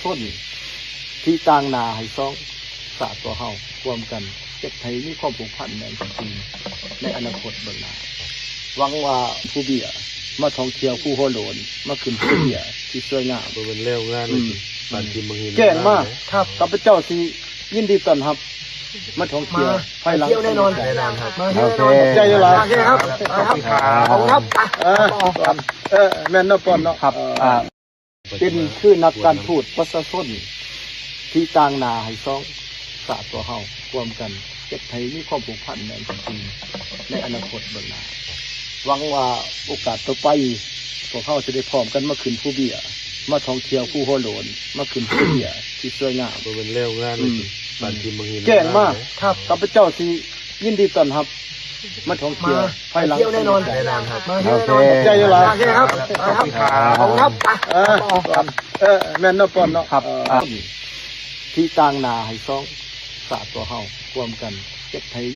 ຊົນທີ່ຕາງໜ້າໃຫ້ສອງຊາດພວກເຮົາຮ່ວມກັນເຮັດໃຫ້ມີຄວາມຜູກພັນແໜ້ນແຟ້ນໃນອະນາຄົດເບື້ອງໜ້າ. ຫວັງວ່າຜູ້ເບ້ຍມາທ່ອງທ່ຽວພູຫົວໂລ້ນ ມາຂຶ້ນພູເບ້ຍທີ່ສວຍງາມ ບໍ່ແມ່ນແລ້ວງານ ອືມ ບ້ານທີ່ເມືອງຫີນ ແຈ້ງມາ ຂ້າພະເຈົ້າຊິຍິນດີຕ້ອນຮັບ ມາທ່ອງທ່ຽວ ມາ ພາຍຫຼັງ ມາທ່ຽວແນ່ນອນ ແນ່ນອນຄັບ ມາທ່ຽວແນ່ນອນ ໂອເຄ ຂອບໃຈຫຼາຍໆ ໂອເຄ ຂອບຄຸນຄັບ ເອີ ເອີ ແມ່ນເນາະ ປອນເນາະ ຄັບ ເອີ ອ່າ ເປັນຄືນັກການທູດປະຊາຊົນທີ່ຕາງໜ້າໃຫ້ສອງຊາດພວກເຮົາຮ່ວມກັນເຮັດໃຫ້ມີຄວາມຜູກພັນແໜ້ນແຟ້ນໃນອະນາຄົດເບື້ອງໜ້າ. ຫວັງວ່າໂອກາດຕໍ່ໄປ ພວກເຮົາຈະໄດ້ພ້ອມກັນມາຂຶ້ນພູເບ້ຍ ມາທ່ອງທ່ຽວພູຫົວໂລ້ນ ມາຂຶ້ນພູເບ້ຍທີ່ສວຍງາມ ບໍ່ແມ່ນແລ້ວງານ ອືມ ບ້ານທີ່ເມືອງຫີນ ແຈ້ງມາ ຂ້າພະເຈົ້າຊິຍິນດີຕ້ອນຮັບ ມາທ່ອງທ່ຽວ ມາ ພາຍຫຼັງ ມາທ່ຽວແນ່ນອນ ແນ່ນອນຄັບ ມາທ່ຽວແນ່ນອນ ໂອເຄ ຂອບໃຈຫຼາຍໆ ໂອເຄ ຂອບຄຸນຄັບ ເອີ ເອີ ແມ່ນເນາະ ປອນເນາະ ຄັບ ເອີ ອ່າ ທີ່ຕາງໜ້າໃຫ້ສອງຊາດພວກເຮົາຮ່ວມກັນເຮັດໃຫ້